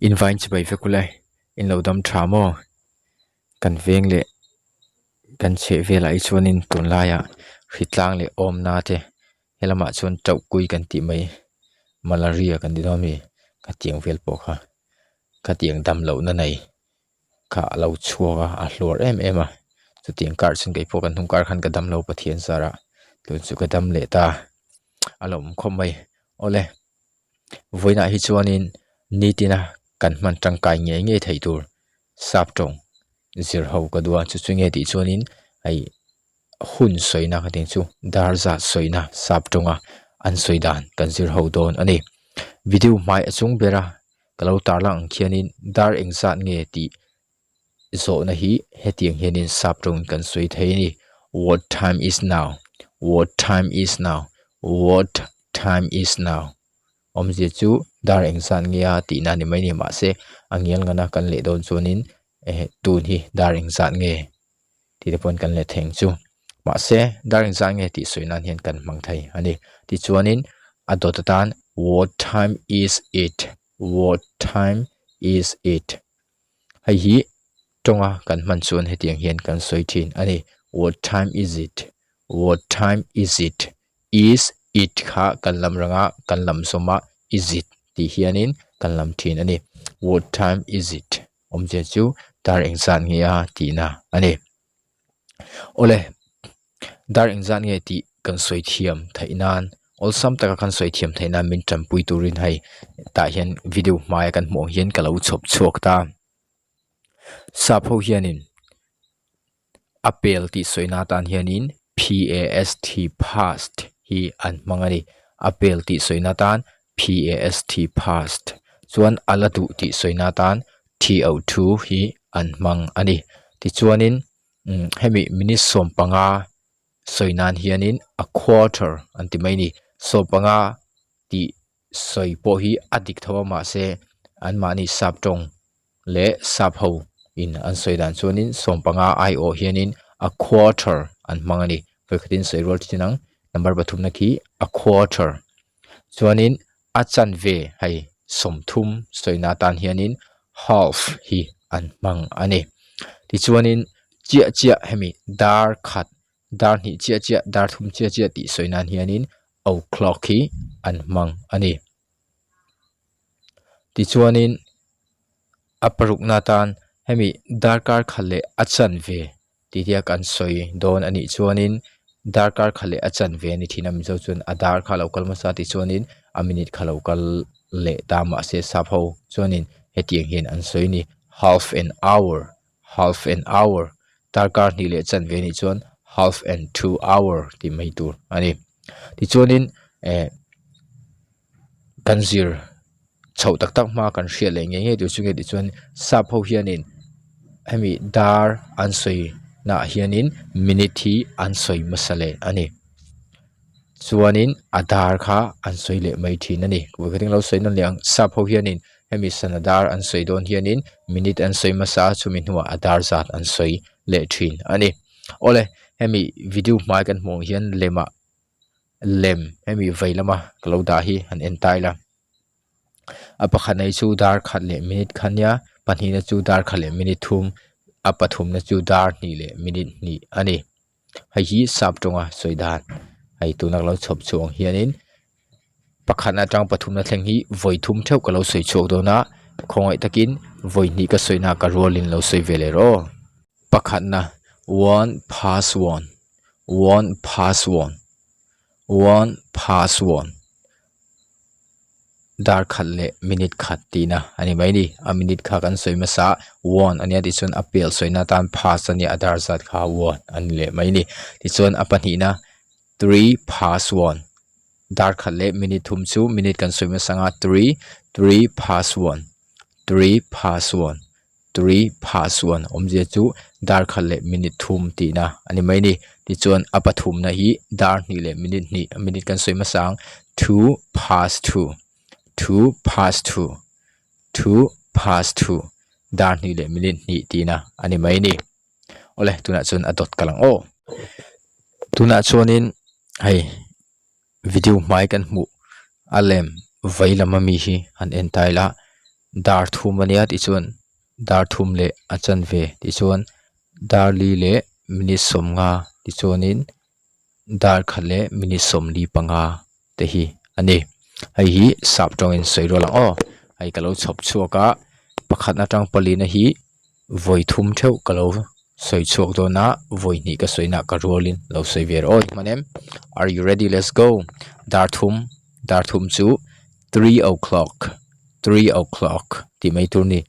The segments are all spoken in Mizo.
Invain chibai vek ule, in lo dam tha maw? Kan veng leh kan chheh velah hi chuanin tunlaiah hritlang leh awmna te helamah chuan tauhkui kan tih mai malaria kan ti dawn a mi khatiang vel pawh kha khatiang dam lohna nei kha a lo chhuak a a hluar em em a chutiang kar chuan keipawh kan hnung kar khan ka dam lo Pathian zarah tun chu ka dam leh ta a lo awm khawp mai awle vawiinah hi chuanin nitina kan hman tangkai ngei ngei theih tur sap tawng zir ho ka duh a chu chu nge tih chuanin hei hun sawina ka tih chu dar zat sawina sap tawnga an sawi dan kan zir ho dawn a ni video hmai a chung bera ka lo tarlang ang khianin dar engzat nge tih zawhna hi hetiang hianin sap tawngin kan sawi thei a ni what time is now what time is now what time is now awmzia chu dar engzat nge a tihna a ni mai a ni mahse a ngial ngana kan leh dawn chuanin eh tun hi dar engzat nge tih te pawn kan let thei ang chu mahse dar engzat nge tih sawi nan hian kan hmang thei a ni tichuanin a dawt atan what time is it what time is it hei hi tawnga kan hman chuan hetiang hian kan sawi thin a ni what time is it what time is it is it kha kan lam rang a kan lam zawm a is it tih hianin kan lam thin a ni what time is it awmzia chu dar engzat nge a tihna a ni. Awle, dar engzat nge tih kan sawi thiam theih nan awlsam taka kan sawi thiam theih nan min tanpui turin hei tah hian video hmaia kan hmuh ang hian ka lo chhawp chhuak ta. Sap ho hianin a pel tih sawina atan hianin P_A_S_T past hi an hmang a ni. A pel tih sawina atan P_A_S_T past chuan a la duh tih sawina atan T_O2 hi an hmang a ni. Tichuanin umm hemi minute 15 sawi nan hianin a quarter an ti mai a ni. 15 tih sawi pawh hi a dik tho a mahse anmahni sap tawng leh sap ho in an sawi dan chuanin 15 aiawh hianin a quarter an hmang a ni vawikhatin sawi rual thin ang number pathumna khi a quarter chuanin a chanve hei 30 sawina atan hianin half hi an hmang a ni tichuanin chiah chiah hemi dar khat dar hnih chiah chiah dar thum chiah chiah tih sawi nan hianin o'clock hi an hmang a ni tichuanin a parukna atan hemi darkar khat leh a chanve tih hian kan sawi dawn a nih chuanin darkar khat leh a chanve a ni thin a mizo chuan a dar kha a lo kal hmasa tichuanin a minute kha a lo kal leh ta mahse sap ho chuanin hetiang hian an sawi a ni half an hour half an hour darkar hnih leh chanve anih chuan half and two hour tih mai tur a ni tichuanin eh kan zir chhoh tak tak hma kan hriat leh ngei ngei tur chu nge tih chuan sap ho hianin hemi dar an sawi naah hianin minute hi an sawi hmasa leh a ni chuanin a dar kha an sawi leh mai thin a ni vawikhat englo sawi nawn leh ang sap ho hianin hemi sana dar an sawi dawn hianin minute an sawi hmasa a chumi hnuah a dar zat an sawi leh thin a ni awle hemi video hmai kan hmuh ang hian lemah lem hemi vei lama ka lo dah hi han en ta ila a pakhat na hi chu dar khat leh minute kha nia pahnihna chu dar khat leh minute thum a pathumna chu dar hnih leh minute hnih a ni. Hei hi sap tawnga sawi dan hei tuna ka lo chhawp chhuah ang hianin pakhat atang pathumna thleng hi vawi thum theuh ka lo sawi chhuak dawn a khawngaih takin vawi hnih ka sawina ka rualin lo sawi ve leh rawh aw. Pakhatna one past one one past one one past one. Dar khat leh minute khat tihna a ni mai ni a minute kha kan sawi hmasa a one a nia tichuan a pel sawina atan past a nia a dar zat kha one a ni leh mai ni tichuan a pahnihna three past one dar khat leh minute thum chu minute kan sawi hmasa anga three three past one three past one three past one awmzia chu dar khat leh minute thum tihna a ni mai a ni tichuan a pathumna hi dar hnih leh minute hnih minute kan sawi hmasa ang two past two two past two two past two dar hnih leh minute hnih tihna a ni mai a ni awle tunah chuan a dawt ka lang aw tunah chuanin hei video hmai kan hmuh a lem vei lam ami hi han en ta ila. Dar thum ania tichuan dar thum leh a chanve tichuan dar li leh minute sawmnga tichuanin dar khat leh minute sawmli panga te hi a ni. Hei hi sap tawngin sawi rual ang aw. Hei ka lo chhawp chhuak a pakhat atang palina hi vawi thum theuh ka lo sawi chhuak dawn a vawi hnih ka sawi na ka rualin lo sawi ve rawh aw hman em are you ready let's go dar thum dar thum chu three o'clock three o'clock tih mai tur a ni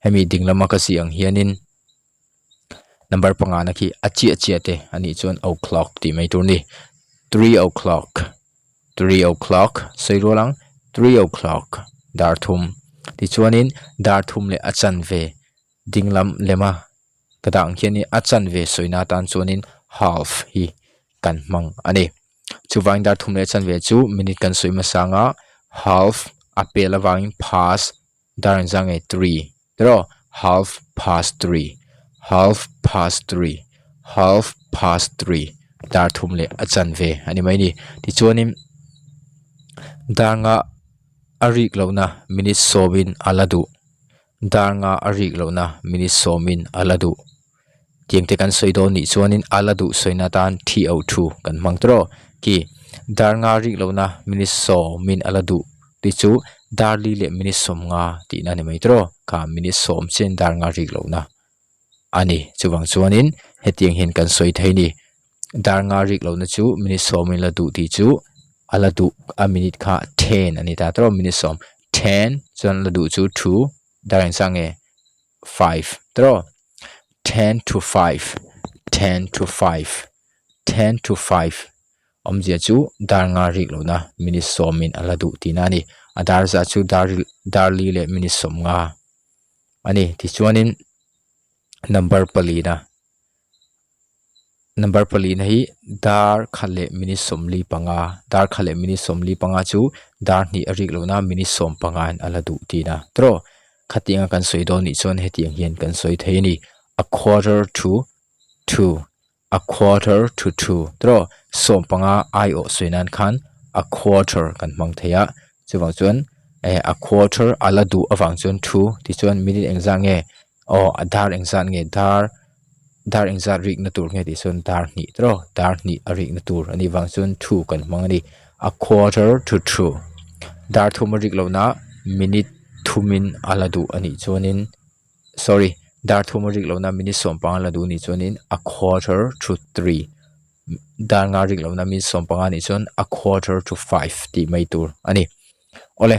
hemi ding lama ka ziah ang hianin number panga na khi a chiah chiah te a nih chuan o'clock tih mai tur a ni three o'clock three o'clock sawi rual ang three o'clock dar thum tichuanin dar thum leh a chanve ding lam lema ka dah ang khianin a chanve sawina atan chuanin half hi kan hmang a ni chuvangin dar thum leh a chanve chu minute kan sawi hmasa anga half a pel avangin past dar engzah nge three tiraw half past three half past three half past three dar thum leh a chanve a ni mai a ni tichuanin dar nga a rik lohna minute sawmin a la duh dar nga a rik lohna minute sawmin a la duh. Tiang te kan sawi dawn nih chuanin a la duh sawina atan thi oh thu kan hmang tawh khi dar nga rik lohna minute sawmin a la duh tih chu dar li leh minute sawm nga tihna a ni mai tawh kha minute sawm chian dar nga rik lohna a ni chuvang chuanin hetiang hian kan sawi thei a ni dar nga rik lohna chu minute sawmin la duh tih chu a la duh a minute kha ten a ni ta tawh minute sawm ten chuan la duh chu thu dar engzah nge five tawh ten to five ten to five ten to five awmzia chu dar nga rik lohna minute sawmin a la duh tihna a ni a dar zah chu dar dar li leh minute sawm nga a ni tichuanin number palina. Number palina hi dar khat leh minute sawmli panga dar khat leh minute sawmli panga chu dar hnih a rik lohna minute sawm panga in a la duh tihna tawh khatianga kan sawi dawn nih chuan hetiang hian kan sawi thei a ni a quarter to two a quarter to two tawh sawm panga aiawh sawi nan khan a quarter kan hmang thei a chuvang chuan eh a quarter a la duh avang chuan two tichuan minute engzah nge aw a dar engzat nge dar dar engzat rikna tur nge tih chuan dar hnih tawh dar hnih a rikna tur a nih vang chuan two kan hmang a ni a quarter to two dar thum a rik lohna minute thumin a la duh a nih chuanin sorry dar thum a rik lohna minute sawm panga la duh a nih chuanin a quarter to three dar nga rik lohna minute sawm panga a nih chuan a quarter to five tih mai tur a ni awle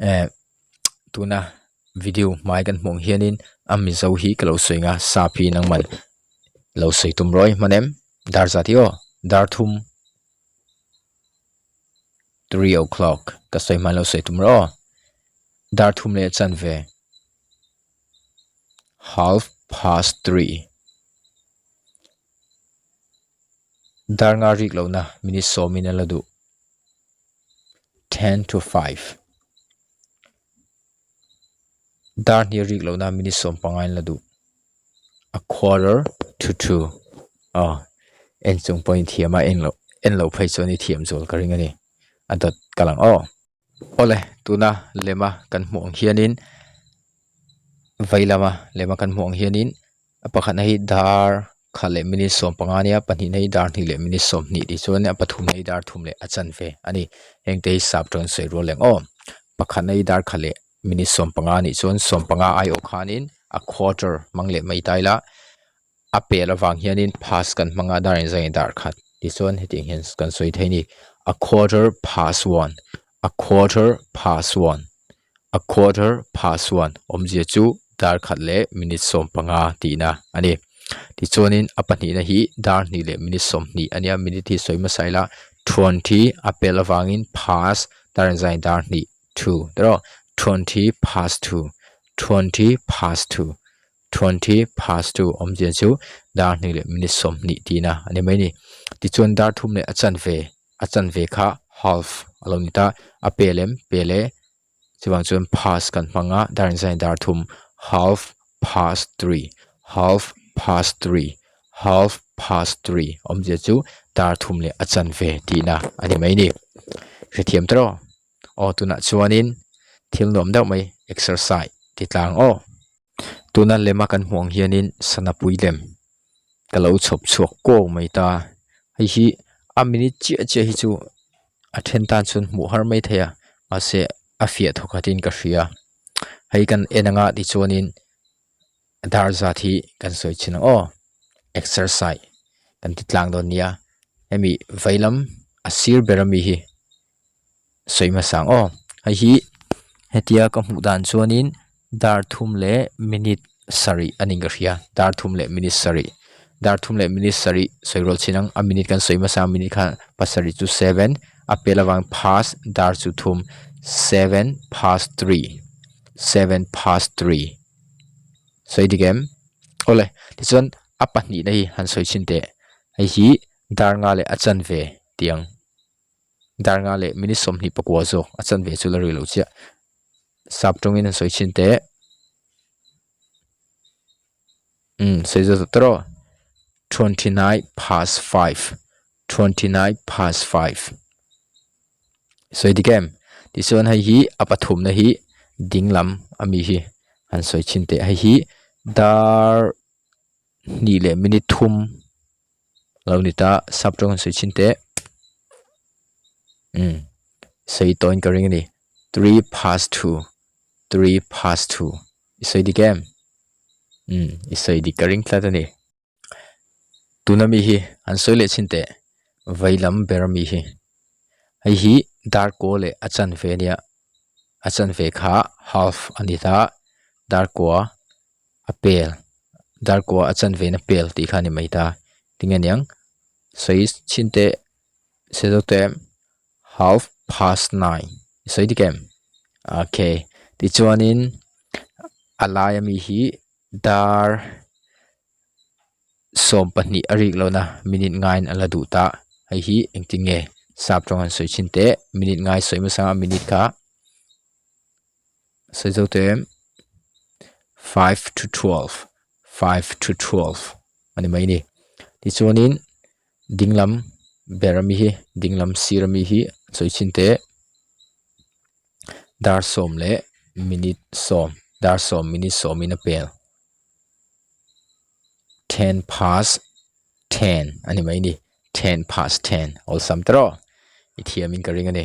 eh tuna video hmai kan hmuh ang hianin a mizo hi ka lo sawi ang a sap hi nangman lo sawi tum rawih hman em dar zat hi aw dar thum three o'clock ka sawi hman lo sawi tum rawh aw dar thum leh chanve half past three dar nga rik lohna minute sawmin a la duh. ten to five dar hnih a rik lohna minute sawm panga in la duh a quarter to two aw en chung pawhin thiam a en loh en loh phei chuan i thiam zual ka ring a ni a dawt ka lang aw. Awle tuna lema kan hmuh ang hianin vei lama lema kan hmuh ang hianin A pakhatna hi dar khat leh minute sawm panga a nia pahnihna hi dar hnih leh minute sawm hnih tih chuan a pathumna hi dar thum leh a chanve a ni heng te hi sap tawng sawi rual leng aw pakhatna hi dar khat leh minute sawm panga a nih chuan sawm panga aiawh khanin a quarter hmang leh mai ta ila a pel avang hianin past kan hmang a dar inzawng in dar khat tichuan hetiang hian kan sawi thei a ni a quarter past one a quarter past one. A quarter past one awmzia chu dar khat leh minute 15 tihna a ni. Tichuanin a pahnihna hi dar hnih leh minute 20 a nia, minute hi sawi hmasa ila 20 a pel avangin past dar inzai dar hnih two tawh 20 past two 20 past two 20 past two awmzia chu dar hnih leh minute 20 tihna a ni mai a ni. Tichuan dar thum leh a chanve a chanve kha half a lo ni ta a pel em pel e chuvang chuan past kan hmang a dar inzai dar thum half past three half past three half past three awmzia chu dar thum leh a chanve tihna a ni mai a ni hrethiam tawh aw tunah chuanin. Thil nuam deuh mai exercise ti tlang aw. Tuna lema kan hmuh ang hianin sana pui lem ka lo chhawp chhuak kuau mai ta. Hei hi a minute chiah chiah hi chu a then tan chuan hmuh har mai thei a mahse a fiah thawk khatin ka hria. Hei kan en anga tichuanin dar zat hi kan sawi chhin ang aw exercise kan ti tlang dawn nia hemi veilam a sir ber ami hi sawi hmasa ang aw hei hi hetia ka hmuh dan chuanin dar thum leh minute sarih a ni ka hria dar thum leh minute sarih dar thum leh minute sarih sawi rual chin ang a minute kan sawi hmasa ang minute khan pasarih chu seven a pel avang past dar chu thum seven past three seven past three sawi dik em awle tichuan a pahnihna hi han sawi chhin teh hei hi dar nga leh a chanve tih ang. Dar nga leh minute 24 zawk a chanve chu la ri lo chiah. Sap tawngin an sawi chhin teh. Umm sawi zawt zawt tawh rawh. 29 past 5 29 past 5 sawi dik em? Tichuan hei hi a pathumna hi ding lam ami hi han sawi chhin teh. Hei hi dar hnih leh minute thum lo ni ta sap tawng an sawi chhin teh umm sawi tawhin ka ring a ni three past two three past two i sawi dik em umm i sawi dik ka ring tlat a ni tuna mi hi an sawi leh chhin teh vei lam ber ami hi hei hi dar kaw leh a chanve ania a chanve kha half a ni ta dar kua. a pel dar kua a chanve in a pel tih kha a ni mai ta tinge aniang sawi chhin teh se zo te half past nine i sawi dik em okay tichuanin a lai ami hi dar 20 a rik lohna minute ngaiin a la duh ta hei hi engtin nge sap tawng an sawi chhin teh minute ngai sawi hmasa a minute kha. Sawi zo te 5 to 12 5 to 12 a ni mai a ni tichuanin dinglam ber ami hi dinglam sir ami hi sawi chhin teh dar sawm leh minute sawm dar sawm minute sawmin a pel 10 past 10 a ni mai a ni 10 past 10 awlsam ta rawh i thiamin ka ring a ni.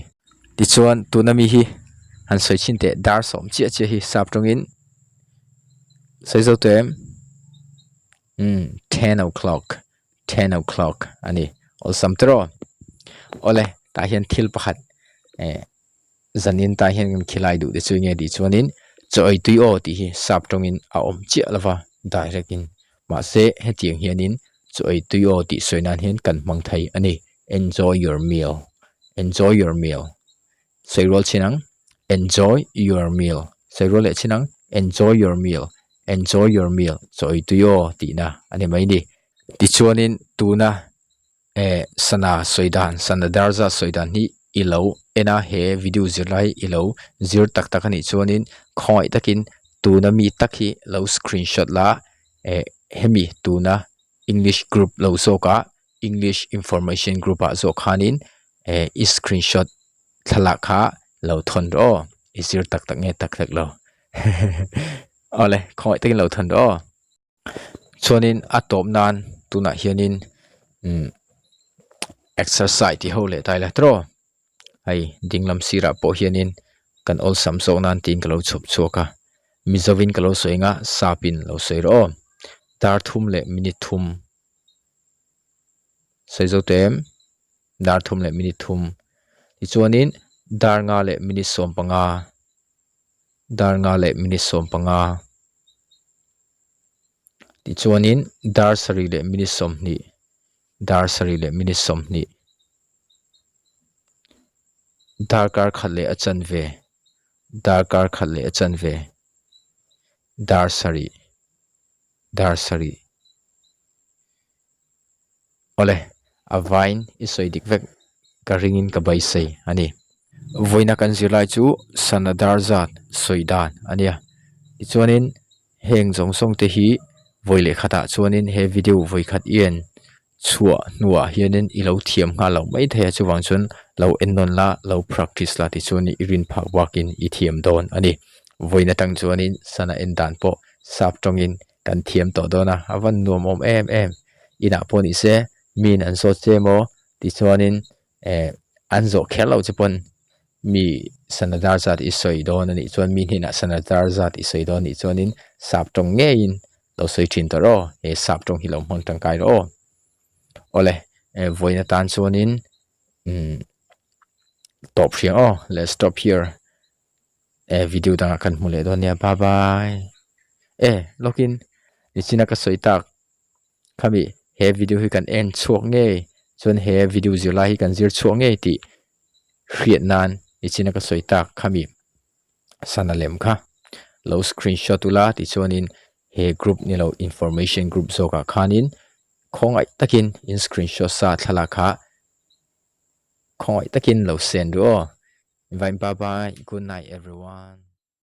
Tichuan tuna mi hi han sawi chhin teh dar sawm chiah chiah hi sap tawngin sawi zo tawh em umm 10 o'clock 10 o'clock a ni awlsam ta rawh awle tah hian thil pakhat eh Zanin tah hian kan khilai duh te chu enge tih chuanin chaw ei tui aw tih hi sap tawngin a awm chiah lova direct in mahse hetiang hianin chaw ei tui aw tih sawi nan hian kan hmang thei a ni enjoy your meal enjoy your meal sawi rual chin ang enjoy your meal sawi rual leh chin ang enjoy your meal enjoy your meal chaw ei tui aw tihna a ni mai a ni tichuanin tuna. Eh sana sawi dan sana darza sawi dan hi i lo en a he video zirlai i lo zir tak tak a nih chuanin khawngaih takin tuna mi tak hi lo screenshot la eh hemi tuna english group lo zawk ah english information group ah zawk khanin eh i screenshot thlalak kha lo thawn rawh aw i zir tak tak nge tak tak lo awle khawngaih takin lo thawn rawh aw. Chuanin a tawp nan tunah hianin umm exercise tih ho leh ta ila tawh hei ding lam sirah pawh hianin kan awlsam zawk nan tiin ka lo chhawp chhuak a mizovin ka lo sawi ang a sapin lo sawi rawh aw dar thum leh minute thum sawi zo teh em dar thum leh minute thum tichuanin dar nga leh minute 15 dar nga leh minute 15. Tichuanin dar sarih leh minute 20 dar sarih leh minute 20 darkar khat leh a chanve darkar khat leh a chanve dar sarih dar sarih Awle, a vain i sawi dik vek ka ringin ka beisei a ni. Vawiina kan zirlai chu sana dar zat sawi dan a nia. Tichuanin heng zawng zawng te hi vawi leh khatah chuanin he video vawi khat i en chhuah hnuah hianin i lo thiam nghal lo mai thei a chuvang chuan. Lo en nawn la, lo practice la tichuan i rin phak bakin i thiam dawn a ni. Vawiin atang chuanin sana en dan pawh sap tawngin kan thiam tawh dawn a, a van nuam awm em em. Inah pawh ni se miin an zawt che emaw tichuanin eh an zawh kher loh che pawn mi sana dar zat i sawi dawn a nih chuan mi hnenah sana dar zat i sawi dawn a nih chuanin sap tawng ngeiin lo sawi thin tawh rawh aw, he sap tawng hi lo hmang tangkai rawh aw. Awle eh vawiin atan chuanin umm tawp hriang aw let's stop here eh video dangah kan hmu leh dawn nia bye bye eh lawkin nichina ka sawi tak khami he video hi kan en chhuak ngei chuan he video zirlai hi kan zir chhuak ngei tih hriat nan nichina ka sawi tak khami sana lem kha lo screenshot ula tichuanin he group ni lo information group zawkah khanin khawngaih takin in screenshot sa thlalak kha khawngaih takin lo send ru aw. Bye bye good night everyone.